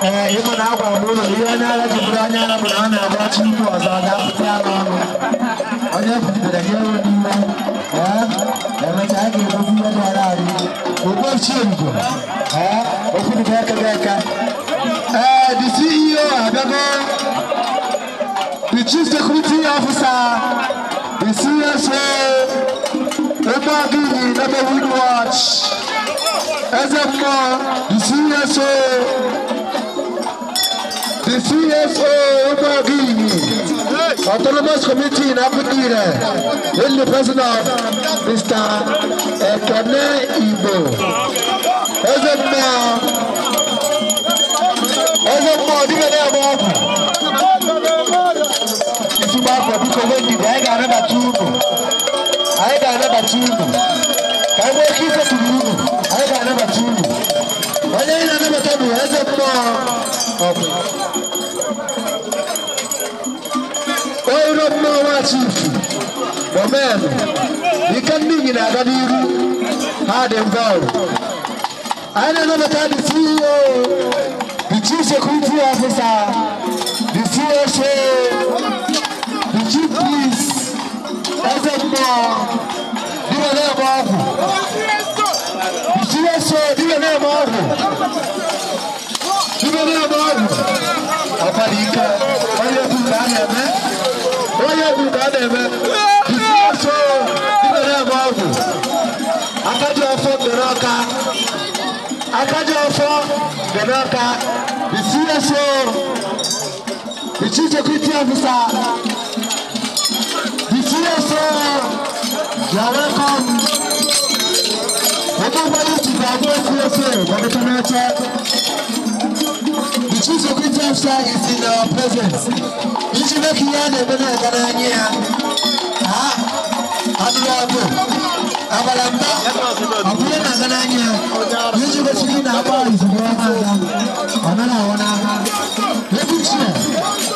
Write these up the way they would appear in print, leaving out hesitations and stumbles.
Ịma na agwara m ụlọ ihe onye ara jiburu onye ara bụ na ọ na-agba chi ikwu ọzọ ọ ga-apụta ya n'ọnụ. Onye kwugidere gị ewe n'iwe. Emechaa a ga-edozi ihe dị ara arị. Ogbuechi Erugo. Okwu dị aka gị aka. The CEO abịago. The Chief Security Officer, the CSO, Ụmụagidi Neighborhood Watch, Eze Mmụọ, the CSO, the CSO Ụmụagidi, Autonomous Committee in Aputire, in the person of Mr. Ekene Igbo. Eze Mmụọ, Eze Mmụọ, dịka na-agba ọgwụ. Biko wendidi, anyị ga-anabata unu. Anyị ga-anabata unu. Ka anyị nwee ike isetụrụ unu. Anyị ga-anabata unu. Onye anyị na-anabata bụ Eze Mmụọ. Onye mmụọ nwa chifu. Omen. Ike ndị inyi na-aga n'iru. Ha dị involved. Anyị na-anabata the CEO, the Chief Security Officer, the CSO, the Chief Priest, Eze Mmụọ, dibịa na-eme ọgwụ. The CSO, dibịa na-eme ọgwụ. Dibịa na-eme ọgwụ. Ọkwado ike, onye egwu ka a na-eme. Onye egwu ka a na-eme. The CSO, dibịa na-eme ọgwụ. Akaji ọfọ dị n'ọka. Akaji ọfọ dị n'ọka. The CSO, the Chief Security Officer, the CSO, you are welcome. Everybody to the CSO, the Chief Security Officer is in our presence. Iji make ihe na-eme na-aga n'anya ya. Ha, anụrụ ọgụ, agbara mba, ọ bụ ihe na-aga n'anya ya. Iji gosi gị na agba izugbo ọma aga, ọ naghị ahụ n'aka.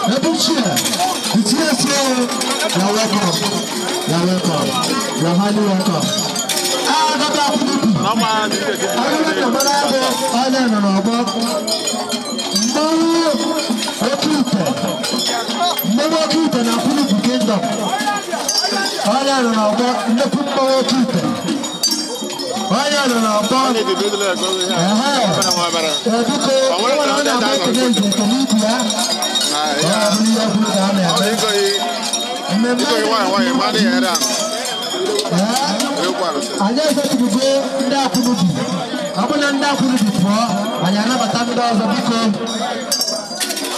Ebu chair, the CSO, you are welcome. You are welcome. You are highly welcome. Agaba Akwunubi. Agaba Namara bụ onye nọ n'ọgbọ. Mmanwụ Oke Ite. Mmanwụ Oke Ite na Akwunubi Kingdom. Onye nọ n'ọgbọ, nnukwu mmanwụ Oke Ite. Onye nọ n'ọgbọ. Biko, ọ na-agba ekele eze ekele ibu ya. Ọ bụrụ ihe ọbụla ka a na-eme. Mmemme anyị esetụrụgo ndị Akwunubi. Ọ bụ na ndị Akwunubi pụọ, anyị anabata ndị ọzọ biko.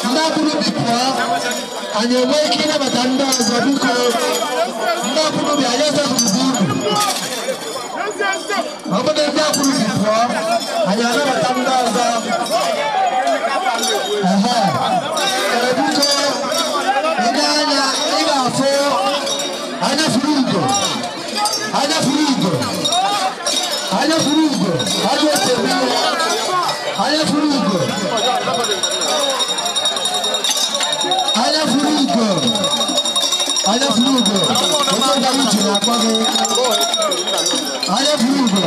Ndị Akwunubi pụọ, anyị enwee ike ịnabata ndị ọzọ biko. Ndị Akwunubi anyị esetụrụgo unu. Ọ bụ na ndị Akwunubi pụọ, anyị anabata ndị ọzọ. Biko, ị anya ị ga-afụ anya furu ugo. Anya furu ugo. Anya furu ugo. Anya ese ihe. Anya furu ugo. Anya furu ugo. Anya furu ugo. Ofe ọgara uche na-akpọ gị. Anya furu ugo.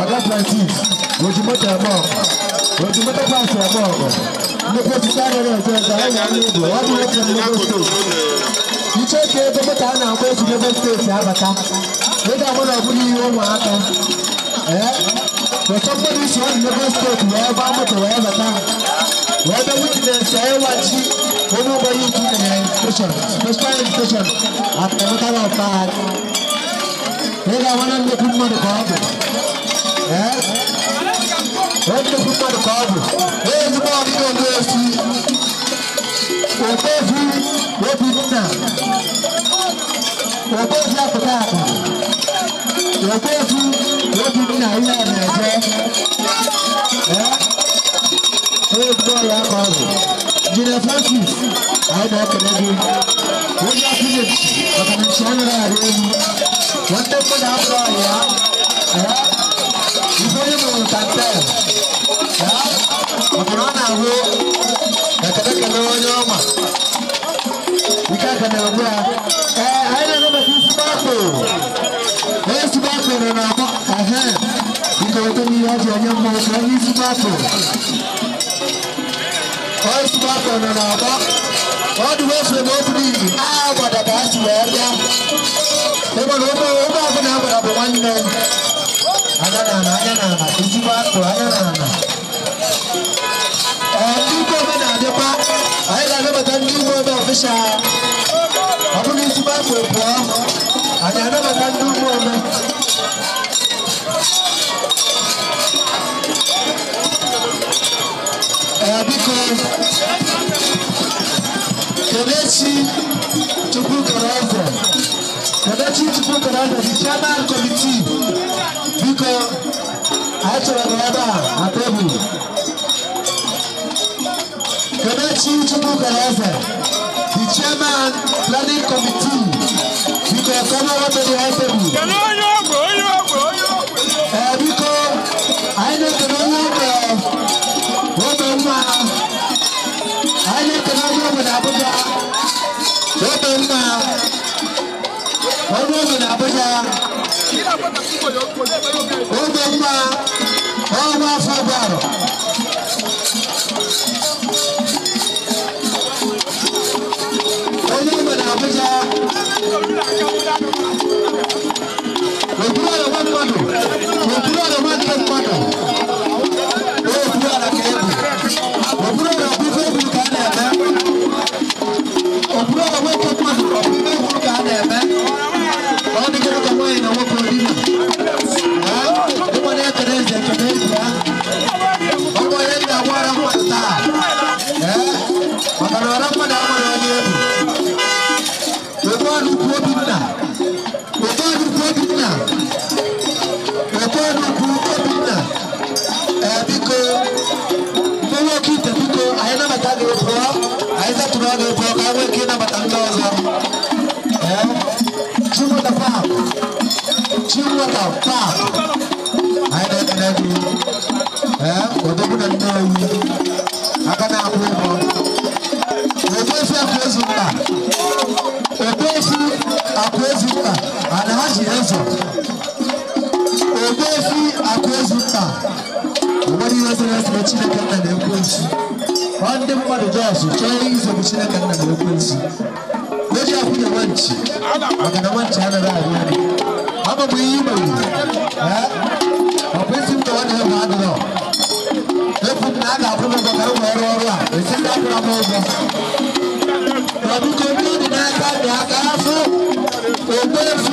Ọga Francis. Oji moto eme ọgụ. Oji moto paasị eme ọgụ. Nnukwu osisi anaghị eje eje anyị na Igbo. Ọ bụ nwoke Lagos steeti. Iche ka ego moto a na-agba esi Lagos steeti abata. Ị ga-ahụ na ọ bụrụ ihe ụmụaka. But somebody si on Lagos steeti wee gbaa moto wee bata. Wee bịa witness ịwachi onye ụgbọ ya ukwu nyere invitation, special invitation at the matter of fact. Ị ga-ahụ na nnukwu mmadụ ka ọ bụ. Nnukwu mmadụ ka ọ bụ. Ezigbo ọdịdị Ogbuefi. Ogbuefi Obinna. Ogbuefi apụta akụ. Ogbuefi Obinna ihe a na-eje. Ezigbo ọya ka ọ bụ. Injinia Francis, anyị na-ekele gị. Onye Akwunubi, maka na nchi anaghị arị elu. Nwanne mmadụ abụrụ ọya. Ife onye mụrụ kantel. Maka na ọ na-ahụ ekele kele onye ọma. Ike aka na-egbu ya. Anyị na-anabata isi gbakpo. Onye si gbakpo nọ n'ọgbọ. Biko weta n'ihe ọ ji enye mmụọ ka onye isi gbakpo. akụ nọ n'ọgbọ. Ọ dị wee fere m okwu n'ihi agbada ka ha si wee bịa. Ebe na ụmụ ọbụla agbada bụ nwanne. Anya na ala, anya na ala, ezigbo akụ, anya na ala. Ee, ndị igwe ome na-abịakwa. Anyị ga-anabata ndị igwe ome ọfịsha. Ọ bụrụ ezigbo akụ pụọ, anyị anabata ndị igwe ome. Ee, biko, Kelechi Chukwukereze. Kelechi Chukwukereze, the chairman committee. Biko, anyị chọrọ gị ebe a na tebụl. Kelechi Chukwukereze, the chairman planning committee. Biko, come over to the high table. Ee, biko, anyị na-ekele onye ogbe ogbe nwa. Anyị na-ekele onye ogbe na Abuja. Ogbe nwa. Onye ogbe na Abuja. Ogbe nwa. Ọnwa afọ gbara. Onye ogbe na Abuja. Okpuru nwa mmadụ. Okpuru nwa nke mmadụ. Okpuru ala ka ebu. Okpuru ala bụ ife egwu ka a na-eme. Okpuru ala nwoke mmadụ ọ bụ ife egwu ka a na-eme. Ọ dịgoro ka nwaanyị na nwoke odina. Ịgba na-ekele eze ekele eze ya. Ọ bụ onye ndị agwa ọra mmadụ taa. Ee, maka na ọra mmadụ amara onye ebu. Ogbuọnụ ukwu Obinna. Ogbuọnụ ukwu Obinna. Ogbuọnụ ukwu Obinna. Ee, biko, mmanwụ oke ite biko, anyị nabata gị pụọ. Anyị zatụrụ gị pụọ ka anyị nwee ike ịnabata ndị ọzọ. Ee, Chinweta Park. Chinweta Park. Anyị na-ekele gị. Ee, odogwu na Nnewi. Aka na-akwụ ụgwọ. Ogbuefi Akụezunna. Ogbuefi Akụezunna. Alhaji Eze. Ogbuefi Akụezunna. O nwere ihe zoro ezo Chineke nna na ekwensu. Ọ ndị mmadụ jos chọọ izogbu Chineke nna na ekwensu. O ji akwụnye nwanchi maka na nwanchi anaghị arị elu. Ama m ihe igbo yi. Ee, ọ bụ isi m na ọ na-ebe adịrọ. Ekwu m na a ga-akwụ m ụgwọ ka m wee rụọ ọrụ a. Esi ndị akwụrụ m ụgwọ. Ma biko ndị ọ dị n'aka dị aka afọ Ogbuefi